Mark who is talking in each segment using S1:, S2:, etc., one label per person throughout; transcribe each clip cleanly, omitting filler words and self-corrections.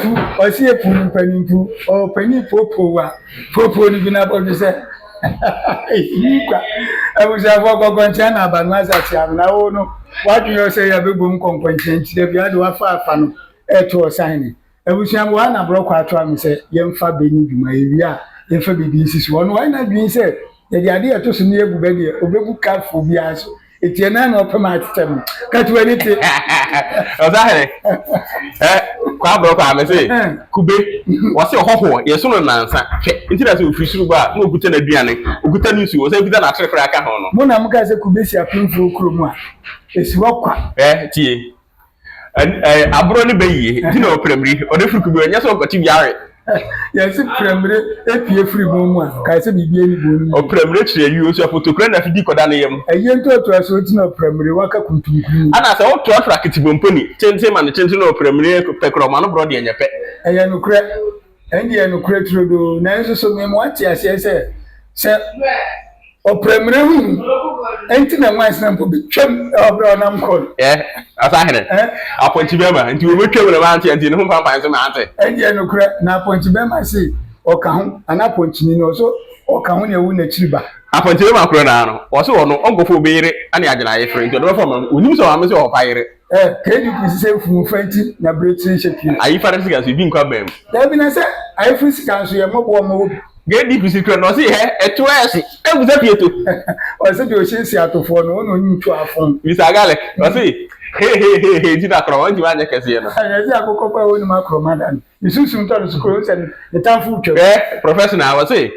S1: Epu, ɔsi epu no mpanimpu, ɔpanin poopoo a, poopoo no bi na abɔdwe sɛ yi kwa. Abusuafoɔ kɔnkɔnkyɛn na aba no asa kyea no na wo no wadwene yɛ sɛ yɛ bɛbom kɔnkɔnkyɛn nti da bi ade wafa afa no ɛto ɔsan ne. Abusua wɔ ha na borɔkɔ ato ano sɛ yɛmfa bɛ nni dwuma, yɛwie a yɛmfa biribi nsi so. Ɔno wayɛ n'adwene sɛ yɛde adeɛ a ɛto so no yɛbu bɛ deɛ, ɔbɛbu ka afa obiara so. Enti ɛno ara na ɔpɛ ma atetɛ no. Ka to w'ani te.
S2: Ɔsahene, ɛ kwa borɔkɔ a mese kube, wɔse ɔhɔhoɔ yɛso no nnansa pɛ, nti na sɛ ɔfiri soro ba a na ɔkuta n'aduane, ɔkuta ne nsuo, ɔsan kuta n'atere koraa ka ho no.
S1: Mo na mokaa sɛ kube si apemfoɔ kurom a, ɛsi hɔ kwa.
S2: Ɛ tie. Aborɔ ne bɛ yie nti na ɔpramiri ɔde firi kube ɔnyɛ sɛ ɔkɔte bi awe.
S1: Yɛse pramire epie firi bon mu a, kae sɛ biribi ani bon no mu.
S2: Ɔpramire kyerɛ ayuo nso apotokura na afidi kɔda ne yam.
S1: Ayie ntoatoasoɔ nti na ɔpramire waka kuntunkuni.
S2: Ana sɛ wotoatoa ketibɔmpɔni tenten ma ne tenten na ɔpramire pɛ korɔ ɔma no borɔ deɛ nyɛ pɛ.
S1: Ɛyɛ nokorɛ. Ɛnde ɛyɛ nokorɛ turodoo. Nanso so mema woate aseɛ sɛ, sɛ ɔprɛmire ho hu nti na nwansena mpo bɛtwam wɔ berɛ a ɔnam kɔ no?
S2: Ɛ, ɔsahene, apɔnkye bɛrima nti wɔbɛtwam na mante, nti ne ho mpampan nso mante.
S1: Ɛnde ɛyɛ nokorɛ, na apɔnkye bɛrima se ɔka ho, anaa apɔnkyeni no, ɔso ɔka ho na ɛwo n'akyiri ba.
S2: Apɔnkye bɛrima korɔ no ara no, ɔse ɔno ɔnkɔfa obi yere ne agyena ayefere, nti ɔde bɛfa ɔmaame, ɔnim sɛ ɔmaame nso wɔ ɔpa yere.
S1: Ɛ, KDP sisɛ mfumu fa nti na bere tiri nhyɛ pie.
S2: Ayifa no sika nso ebi nkɔ aban mu.
S1: Dabi na sɛ ayeforo sika nso yɛ mmɔbɔ ɔma obi.
S2: KDP si kura na ɔsi hɛ ɛto ɛsi ɛgu sɛ pie to.
S1: Ɔsi deɛ ɔhyɛ si atofoɔ no ɔna ɔnyi ntu afon.
S2: Mr Garlic ɔsi he he he he nti na akorɔma ntumi anyɛ kɛseɛ no.
S1: Yɛsi akokɔ pa a ɔnim akorɔma da no ne sunsum tɔ no so koro sɛ ne tamfo retwam.
S2: Hwɛ professional ɔsi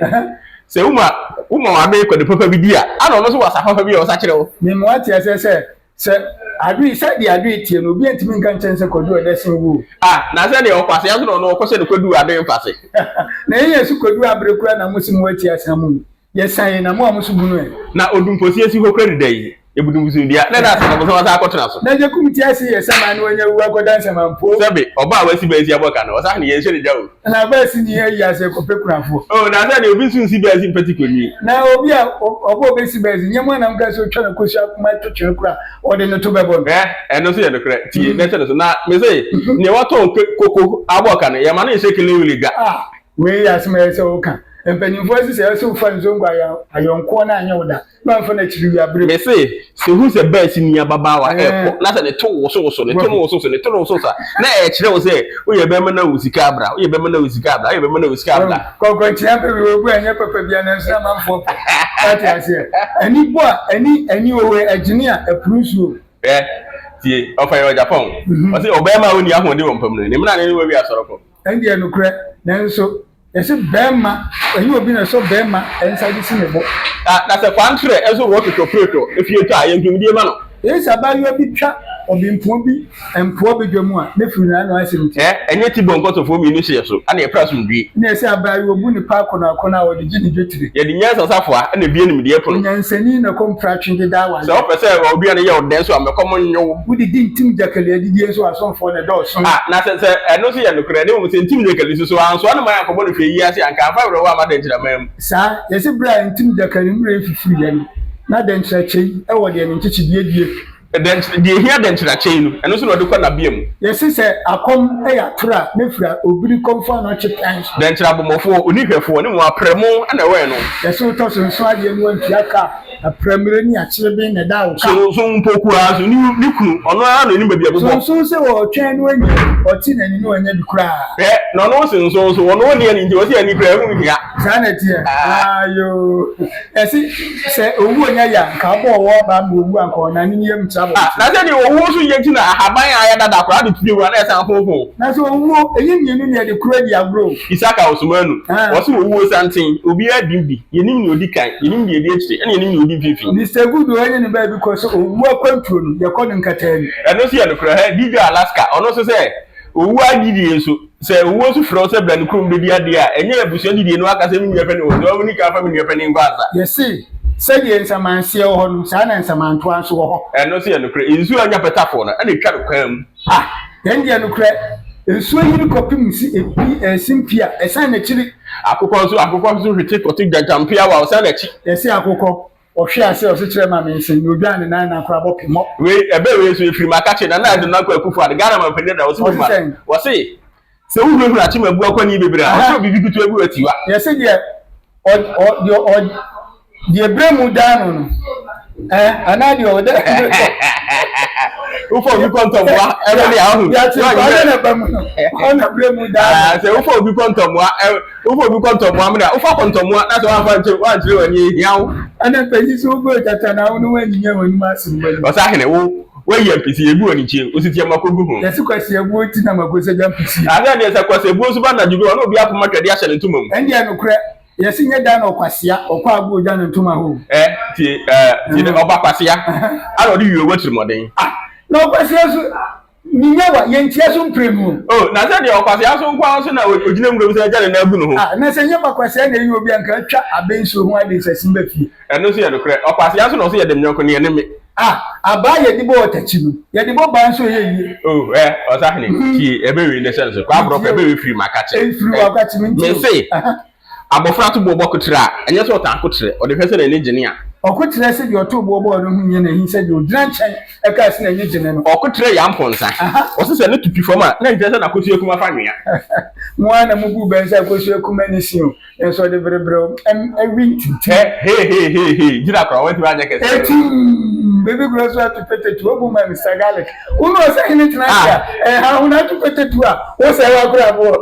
S2: sɛ woma woma w'ame kwadu papa bi di a ana ɔno nso wɔ asa papa bi a ɔsa kyerɛ wo.
S1: Mema wate aseɛ sɛ Sɛ adoe, sɛdeɛ adoe teɛ no, obiara ntumi nka nkyɛn sɛ Kwadu ɔdɛ sen wo o.
S2: Ah, na sɛdeɛ ɔkwasea nso na ɔno ɔkɔhyɛ no Kwadu adoe mfase.
S1: Na yɛn yɛn so Kwadu abere koraa na mo se mo ati asan mu yi, yɛsan yi na mo a mo so bunu ɛ.
S2: Na odumposie si hɔ kura deda yi, ebudu dua, na ɛda ase na bosam asan akɔtena so.
S1: Na Gyekum te ase yɛ saman na wanya wu akɔda nsamanpo.
S2: Sɛbe, ɔbaa a wasi baasi abɔ ka no, ɔsan ne yɛn hyɛ ne gya o.
S1: Na baasi ni ayi ase kɔpɛ kunafoɔ.
S2: Oh, na sɛdeɛ obi nso nsi baasi mpɛ ti kɔnwi.
S1: Na obi a ɔbɔ obesi baasi, nyɛ mo a na moka sɛ otwa no kosua kuma to twene koro a ɔde ne to bɛbɔ no.
S2: Hwɛ, ɛno nso yɛ nokorɛ. Tie, na hyɛ no so. Na mese, nea watɔn koko abɔ ka no, yɛma no nhyɛ kelewele dwa.
S1: Ah, wei yɛ asɛm a ɛyɛ sɛ woka. Mpanimfoɔ se sɛ ɛsɛ wofa nzongo ayɔnkoɔ no anyɛ wo da. Mamfa no akyiri wia bere.
S2: Mese, sɛ ohu sɛ baasi ni ababaawa ɛrekɔ na sɛ ne to wosowoso, ne to no wosowoso, ne to no wosowoso a, na ɛkyerɛ wo sɛ woyɛ bɛrima na wo sika abra, woyɛ bɛrima na wo sika abra, woyɛ bɛrima na wo sika abra.
S1: Kɔnkɔnkyea pɛ bi wɔ bu a ɛnyɛ papa bia nanso na amanfoɔ pɛ. Wate aseɛ? Ani bɔ a ani ani wɔ hɔ agyene a ɛporo nsuo.
S2: Hwɛ, tie, ɔfa yɛ wɔ Japan. Ɔse ɔbarima a ɔnni ahoɔden wɔ mpa mu no, ne mmara ne ne wawi asɔrɔkɔ.
S1: Ɛndeɛ nokorɛ, nanso Yɛse bɛɛma, ɛnyɛ obi na ɛsɔ bɛɛma nsa de si ne bo.
S2: Na sɛ kwanterɛ nso wɔ twotwopiretɔ efie tɔ a, yɛ nkonimdie ma no.
S1: Eye sɛ abaayewa bi twa ɔbempoɔ bi mpoa badwa mu a, ne firi n'ano asɛm nti.
S2: Ɛ, ɛnyɛ ti bɔ nkɔtɔfoɔ mmienu hyeɛ so, ɛna yɛpere asomdwoeɛ.
S1: Na ɛsɛ abaayewa bu ne pa akɔnnɔ akɔnnɔ a ɔde gye ne dwetire.
S2: Yɛde nyansa safoa na ebue nimdeɛ pono.
S1: Onyansani na ɛkɔm pra twe de daa
S2: Sɛ
S1: awadeɛ.
S2: wopɛ sɛ w'aduane yɛ wo dɛ nso a, mɛkɔm nnye wo.
S1: Wodidi ntim gyakali adidie nso a, asomfoɔ na ɛdɔɔso.
S2: A, na sɛ, sɛ ɛno nso yɛ nokorɛ, na mmom sɛ ntim gyakali nso so, ansoa no man ankɔbɔ no hwee yi ase a, anka amfa awerɛhoɔ amma dɛnkyerɛman mu.
S1: Saa, yɛse berɛ a ntim gyakali mmerɛ refifiriiɛ no, na dɛnkyerɛkyɛi wɔ deɛ ne nkyekyedeɛ die.
S2: Dɛnkyerɛ, deɛ ɛhia dɛnkyerɛkyɛi no, ɛno nso na ɔde kɔ n'abea mu.
S1: Yɛse sɛ akɔm yɛ atoro a, na firi a obiri kɔmfoɔ anɔkye pɛn so.
S2: Dɛnkyerɛ abɔmmɔfoɔ, ɔnni hwɛfoɔ, ne mmom aprɛmo na ɛwɛn no.
S1: Yɛse wotɔ so nso adeɛ no wantua ka a, aprɛmire ne akyereben na ɛda wo ka.
S2: Sonson mpo koraa nso, ne ne kunu, ɔno ara na ɔnim baabi a ɛbobɔ.
S1: Sonson sɛ ɔretwɛn na wanya bi, ɔte n'ani na wanya bi koraa.
S2: Hwɛ, na ɔno sonson nso, ɔno ɔnni ani nti, ɔse ani koraa ɛho nhia.
S1: Saa na ɛteɛ, aayoo. Yɛse sɛ owu ɔnya yɛ a, nka abɔ ɔwɔ aba ama owu a, nka ɔnane ne yam tra
S2: Ah, na
S1: abɔnten.
S2: sɛdeɛ owuo nso yɛ nti na ahaban a ayɛ dada koraa de pue wura na ɛsan honhon.
S1: Na sɛ owuo, ɛnyɛ mmienu na yɛde koro adi agorɔ o.
S2: Isaka Osumanu,
S1: Ah.
S2: ɔse owuo santen, obiara dim bi, yɛnim nea ɔdi kan, yɛnim deɛ ɛdi akyire, ɛna yɛnim nea ɔdi mfimfini.
S1: Mister Good ɔne ne baabi kɔ sɛ owuo akwantuo no, yɛkɔ no nkataani.
S2: Ɛno nso yɛ nokorɛ. Hɛ, DJ Alaska, ɔno nso sɛ owuo adidie nso, Sɛ owuo nso frɛ wo sɛ bra ne kurom bɛdi adeɛ a, ɛnyɛ abusua didie no aka sɛ me nua panin wɔ hɔ, nti ɔnni kan fa me nua panin nkɔ ansa.
S1: Yɛse, sɛdeɛ nsamanseɛ wɔ hɔ no, saa na nsamantoa nso wɔ hɔ.
S2: Ɛno nso yɛ nokorɛ. Nsuo a anya pɛtafoɔ no, ɛna ɛtwa no kwan mu.
S1: Ah, yɛn deɛ nokorɛ, nsuo yiri kɔpem si epi, eh, simpi a, ɛsan n'akyiri.
S2: Akokɔ nso, akokɔ nso hwete kɔte gyagyampeawa a, ɔsan n'akyi.
S1: Yɛse akokɔ, ɔhwe ase a, ɔse kyerɛ ma mensen, na odwaa ne nan na koraa bɔ pemmɔ.
S2: Wei, ɛbɛ wei nso, ɛfiri Makakye, Nana Addo Dankwa Akufo-Addo, Ghana manpanin dada, ɔse
S1: Ɔse
S2: mema no.
S1: sɛn?
S2: Ɔse. Sɛ wohurahura akyem abu akwani bebree a, ɔkyerɛ biribi ketewa bi wɔ atiwa.
S1: Yɛse deɛ ɔ ɔ deɛ ɔ deɛ berɛ mu daa no no ɛɛ anaa deɛ ɔda
S2: Wofa obi kɔ ntɔmmoa ɛno ne ahu.
S1: Deɛ ate nkwa na ba mu no ɔna berɛ mu daa no.
S2: Sɛ wofa obi kɔ ntɔmmoa ɛ wofa obi kɔ ntɔmmoa mu na wofa kɔ ntɔmmoa na sɛ woamfa nkyerɛ woankyerɛ w'ani ehia wo.
S1: Ɛna mpanyin so wobɔ gyata na wo ne woanyinya w'anim ase no w'anim.
S2: Ɔsahene wo Woayi ampesi egu wɔ ne nkyɛn, osi tia mako gu ho.
S1: Yɛse Kwasi abuo nti na mako sɛ gya mpesie.
S2: Ahwɛ deɛ sɛ Kwasi abuo nso ba anadwo bi a, ɔne obi apam atwɛdeɛ ahyɛ ne ntoma mu.
S1: Ɛndeɛ nokorɛ, yɛse nyɛ da na ɔkwasea, ɔkɔ agoɔ gya ne ntoma hɔ o.
S2: Ɛ, tie, ɛ, tie ne, ɔba kwasea, ana ɔde wie w'atirimɔden.
S1: Ah, na ɔkwasea nso, ne nya wa, yɛntia so mprenu o.
S2: Oh, na sɛ deɛ ɔkwasea nso nko ara nso na ogyina nwura mu sɛ agya ne nan agu ne ho.
S1: Ah, na sɛ nyɛ ɔkwasea na ɛyi obi a, nka atwa abɛ nsuo ho ade nsasin ba fie.
S2: Ɛno nso yɛ nokorɛ, ɔkwasea nso na ɔse yɛde me yɔnko ne yɛne me.
S1: Ah, abaa a yɛde bɔ ɔtakyi no, yɛde bɔ baa nso ɛyɛ yie.
S2: Oh, eh, ɔsahene, tie, ɛbɛ wei ne sɛ nso, kwa aborɔfo, ɛbɛ wei firi m'akakye.
S1: Ɛmfiri w'akakye, mentie o.
S2: Mese, abɔfra to boɔ bɔ koterɛ a, ɛnyɛ sɛ ɔtaa koterɛ, ɔde hwɛ sɛ n'ani gyene a.
S1: Ɔkoterɛ se deɛ ɔtoo boɔ bɔɔ no ho nyɛ n'ahi sɛ deɛ ɔgyina nkyɛn ɛkaa se n'ani gyene no.
S2: Ɔkoterɛ yɛ ampɔnsa, ɔse sɛ ne to twi fam a, na nkyerɛ sɛ n'akosua kum afa nwea.
S1: Mo ara na mobuu bɛ sɛ akosua kum ani se o. Nso ɔde bereberew ɛwi ntintim.
S2: Hɛ hee hee hee hee gyina koraa wantumi anyɛ kɛse.
S1: Etim baby kura so ato petetu obu ma Mr Garlic. Wo na ɔsɛ hene tena ase a ɛha ho na ato petetu a wo sɛ wakora boɔ.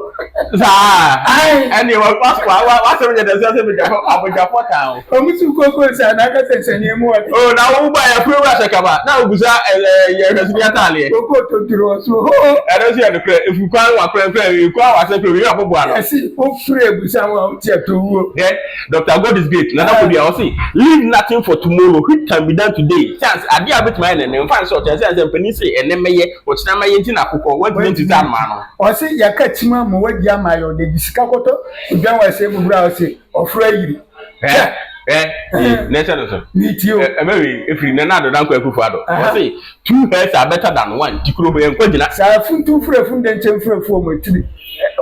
S2: Saa
S1: Ae.
S2: ɛne wa wa wa wasɛm nyɛ dɛ sɛ sɛ bɛgyafo abɔgyafo kaa ho.
S1: Ɔmo si koko nsa na aka sɛ nsɛnniɛ mu ɔde.
S2: Oh na wo ba yɛ kuro wura hyɛ kaba na obusa ɛɛ yɛ hwɛsini ataadeɛ.
S1: Koko totoro ɔso hoo.
S2: Ɛno nso yɛ nokorɛ efu kwan wa korɛ korɛ ekwan wa sɛ korɛ wi abobo ano.
S1: Yɛsi ofiri ebusa ho a wote ɛto wuo.
S2: Hwɛ Doctor God is great Nana Kodua ɔse leave nothing for tomorrow which can be done today chance adeɛ a wobɛtumi ayɛ no ɛnɛ mfa nhyɛ ɔkyena sɛ sɛ mpanin se ɛnɛ mɛyɛ ɔkyena mɛyɛ nti na akokɔ wantumi antu sɛ anomaa no.
S1: Ɔse yɛka kyim ama wadi ama ayɛ ɔde de sika kɔtɔ odwan wɔ ɛsɛ bubura a ɔse ɔforo ayiri.
S2: Hwɛ hwɛ tie na ɛhyɛ no so.
S1: Metie o.
S2: Ɛbɛ wei efiri Nana Addo Dankwa Akufo Addo. Ɔse two heads are better than one nti kuro hɔ yɛnkɔ gyina.
S1: Saa funtum furafun dɛnkyɛm furafun wɔn atiri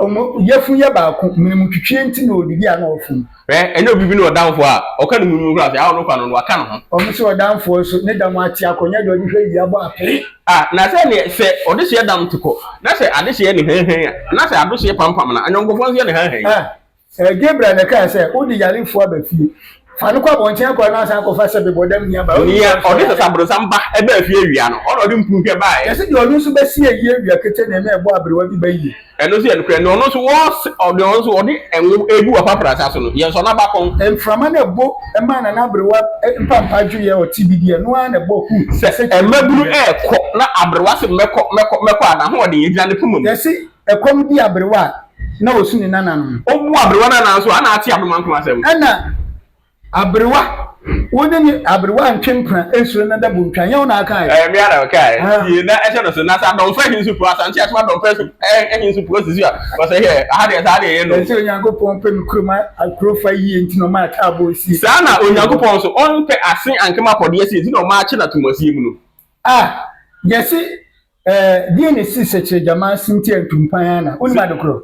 S1: wɔn yafun yɛ baako mene mu twitwie nti na ɔdidi a na ɔfom.
S2: Hwɛ ɛnyɛ obi bi ne ɔdamfoɔ a ɔka ne mu mu koraa sɛ awo no kwa no no waka ne ho.
S1: Wɔn sɛ ɔdamfoɔ nso ne dam ate akɔ nyɛ deɛ ɔde hwɛ yie abɔ apee.
S2: Ah na sɛ neɛ sɛ ɔdehyeɛ dam te kɔ na sɛ adehyeɛ ne hɛnhɛn a na sɛ adohyeɛ pampam na anyɔnkofoɔ nso yɛ ne hɛnhɛn.
S1: Ah Gabriel na ɛkae sɛ, Wode yarefoɔ aba fie. Fa no kɔ abɔnten akɔ na asan akɔfa sɛ bebɔdam ni aba.
S2: Nea ɔde sasabonsam ba baa fie awia no, ɔno na ɔde mpunhwɛ baeɛ.
S1: Yɛse deɛ ɔno nso bɛsi ayie awia kete na ɛma ɛbɔ aberewa bi ba yie.
S2: Ɛno nso yɛ nokorɛ. Nea ɔno nso wɔse, deɛ ɔno nso ɔde ngo regu w'apaprasa so no, yɛnsɔ n'abakɔn.
S1: Mframa no ɛbɔ maa Nana aberewa mpampa dwoeɛ ɔte bi deɛ, ɛno ara na ɛbɔ hu.
S2: Sɛ mmabunu rekɔ na aberewa se mɛkɔ, mɛkɔ, mɛkɔ a, n'ahoɔden gyina ne poma mu.
S1: Yɛse Ɛkɔm di aberewa a, na osu ne nananom.
S2: Obu aberewa no anan so a, na ate adomankoma asɛm.
S1: Ɛna aberewa, wo ne ne aberewa ntwe mpena nsuro na da bontwa, nyɛ wo na aka ɛ?
S2: Ɛyɛ me ara na meka ɛ. Tie na ɛhyɛ no so. Na sɛ adɔmfo ahi nso po, Asante asom adɔmfo ahi nso po asisi a, wɔsɛ hwɛ, aha deɛ saa deɛ ɛyɛ no.
S1: Ɛsɛ Onyankopɔn pɛ me kurom akurofa yie nti na ɔmaa taaboo sie.
S2: Saa na Onyankopɔn nso, ɔmpɛ asen ankem afɔdeɛ sie nti na ɔmaa akye no atomuasie mu no.
S1: A, yɛse Ɛɛ, deɛn na ɛsii sɛkyerɛgyama ase nti a ntumpan ara na? Wonim ade korɔ?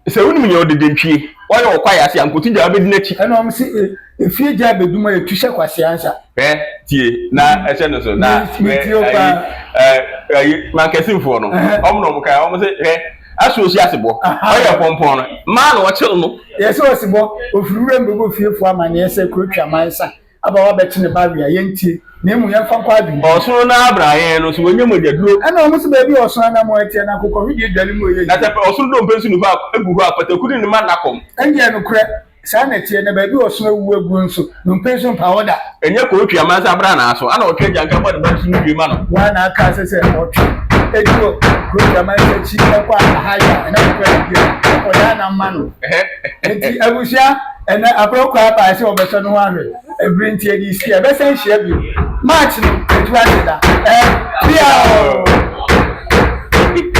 S2: Sɛ wonim nea ɔdedantwie ɔyɛ wɔ kwaeɛ ase a, nkoto gya bɛdi n'akyi.
S1: Ɛna wɔn se, e, efie gya bɛdum a yɛtu hyɛ kwasea nsa.
S2: Hwɛ, tie, na ɛhyɛ no so, na
S1: hwɛ, ayi,
S2: ɛɛ, ayi, Mankasimfoɔ no, wɔn na wɔn kae, wɔn se, hwɛ, aso osi asebɔ, ɔyɛ pɔmpɔn no, mmaa na wɔkyew no.
S1: Yɛse ɔsebɔ, ofiri wuram bɛbɔ fiefoɔ amaneɛ sɛ kuro twa amansa. Aba wabɛkye ne ba we a, yɛntie, na mmom yɛmfa nkɔ adwene mu.
S2: Ɔsono no ara bra yɛn no, so wanya mogyaduro?
S1: Ɛnna wɔn nso baabi a ɔsono anammɔn teɛ no, akokɔhwedeɛ dwale mu reyɛ
S2: Na
S1: yie.
S2: sɛ ɔsono dompe nso nu hɔ a, gu hɔ a, pataku ne ne mma nna kɔm.
S1: Ɛndeɛ nokorɛ, saa na ɛteɛ, na baabi a ɔsono awu aguo nso, dompe nso mpa hɔ da.
S2: Ɛnyɛ kootu amansan abranaa so, ana ɔtwe agyanka bɔ ne ba tiri mu wie ma no?
S1: Woa na aka sɛ sɛ ɔtwe di wɔ kootu amansan akyi kɔ ahayɔ a, ɛna nokorɛ na deɛ ɔdaa nam ma no. Enti abusua, ɛnɛ akorɔkorɔ aba sɛ wɔbɛsɔ ne ho ahwɛ. Ɛbere nti yɛde si yɛbɛsan hyia bio. March no, ɛtu ase da. Ɛɛ, peaw!